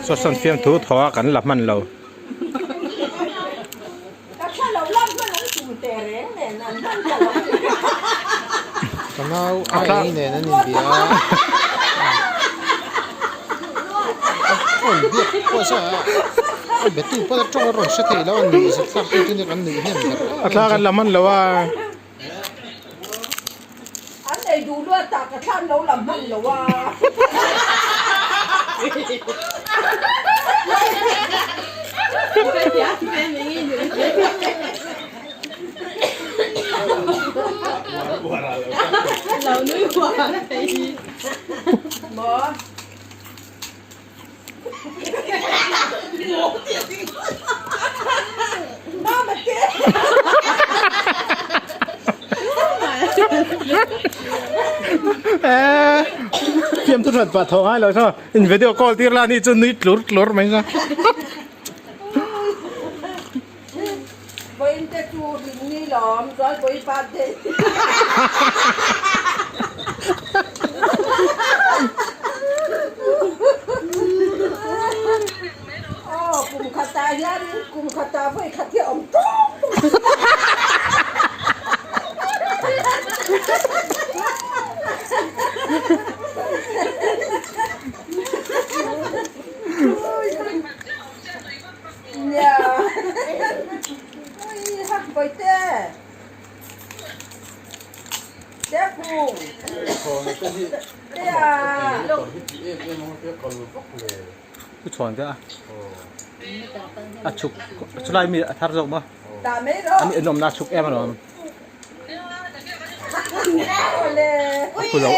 Saw sawn fiamthu thaw a kan la hman lo. Ka nau a ei nen an inbia a. A rawn biak pawh sa a, a betu pawh a tawng a rawn hre thei lo a nuih zet thlak chu chu kan nuih hnem ber A thla kan la hman lo a. An ei duh luat ah ka thlan lo la hman lo a. Fiamthu that pah thaw ngai lo saw in video call tir la ni chu nui tlur tlur mai saw. Pu chhuan te a a chhuk chulai mi a thar zawk maw an in awmna a chhuk em alawm a phu lo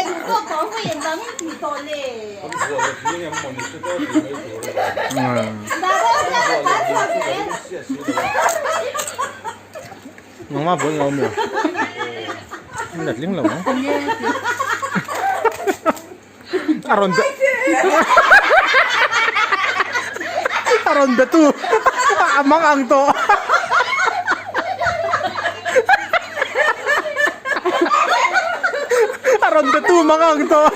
nangmah vawi lo maw letling lo ang. A rawn be A rawn be tu a mang ang tawh. A rawn be tu mang ang tawh.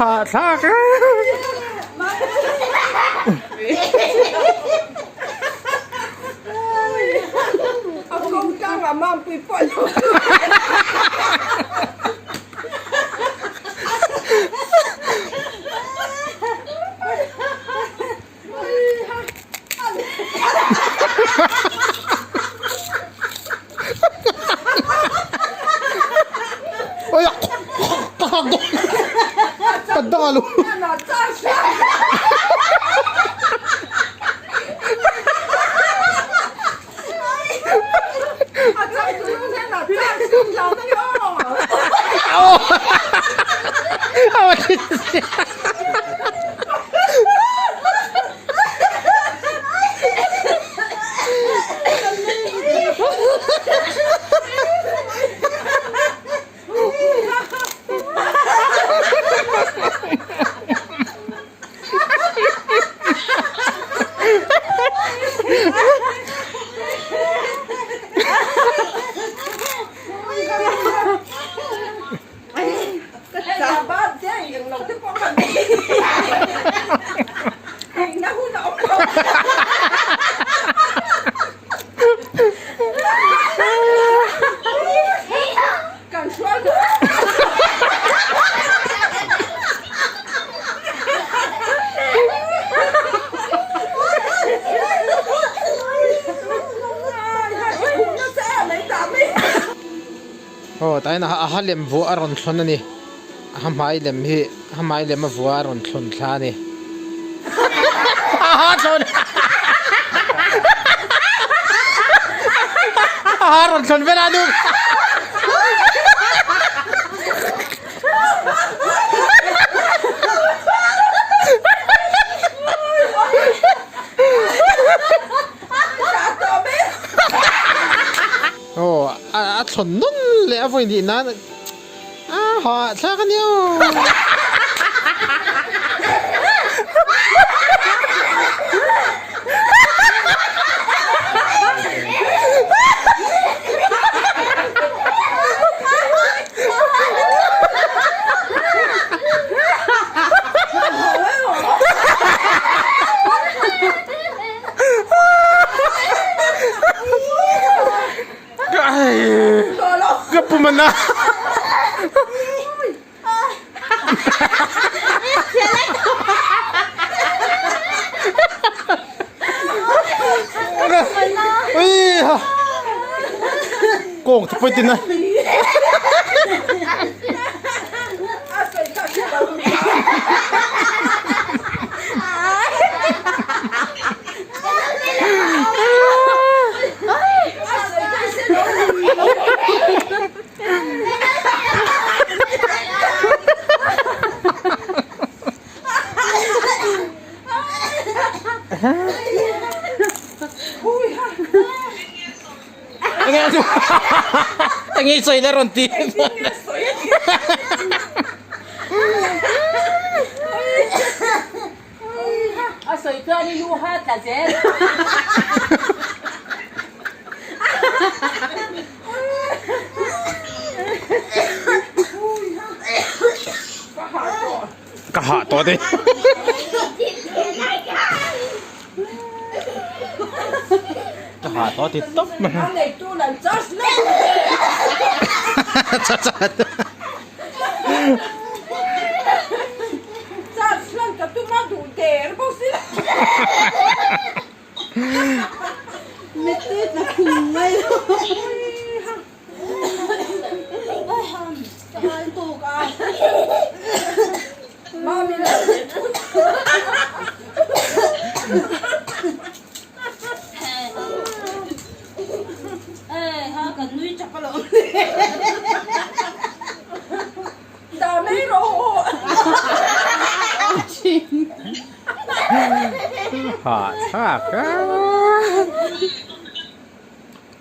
Hahthlak e. Oi ka hak dawn ka dang alo. Aw tain a ha lem vuah a rawn thlawn a ni a ha hmai lem hi a ha hmai lem a vuah a rawn thlawn thla a ni. A ha thlawn a ha rawn thlawn vel a nu. Aw a thlawn nawn leh a vawi nih nan a hahthlak a nia aw. Ka pumana. Kawng te pawh tin a. Enge sawi la rawn ti. A sawi chuan i lu hat la zel. Ka hah tawh te. Ka hah tawh ti tawp mai.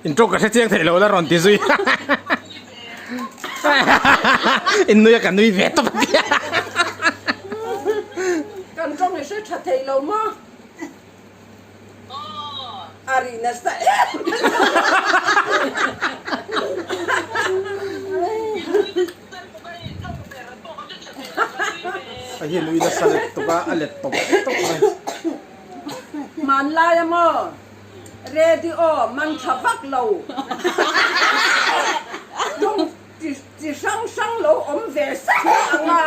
In tawng ka hre chiang theih lo la rawn ti zui in nui a ka nui ve tawp a tia. Kan tawng i hre tha thei lo maw? A ri nasa em. A hi nui nasa let tawp a, a let tawp tawp mai. Hmanlai a maw? Radio man tha vak lo. Tawng chi hrang hrang lo awm ve sak ang a.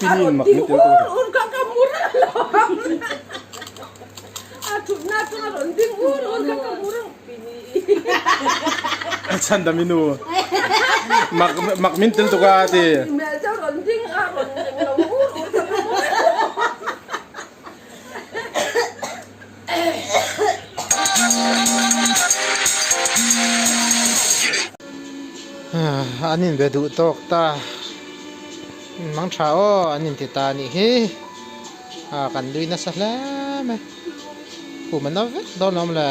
A rawn ti ur ur kha ka hmu reng lo ang. A thutna chu a rawn ding ur ur kha ka hmu reng. Chhandami nu mak mak min tel tuk a ti. Hmel chu a rawn ding a rawn lo ur ur kha ka hmu reng lo. An inbe duh tawk ta mang tha aw an inti ta anih hi ah kan lui nasa hle mai kum a na vek dawn lo maw le.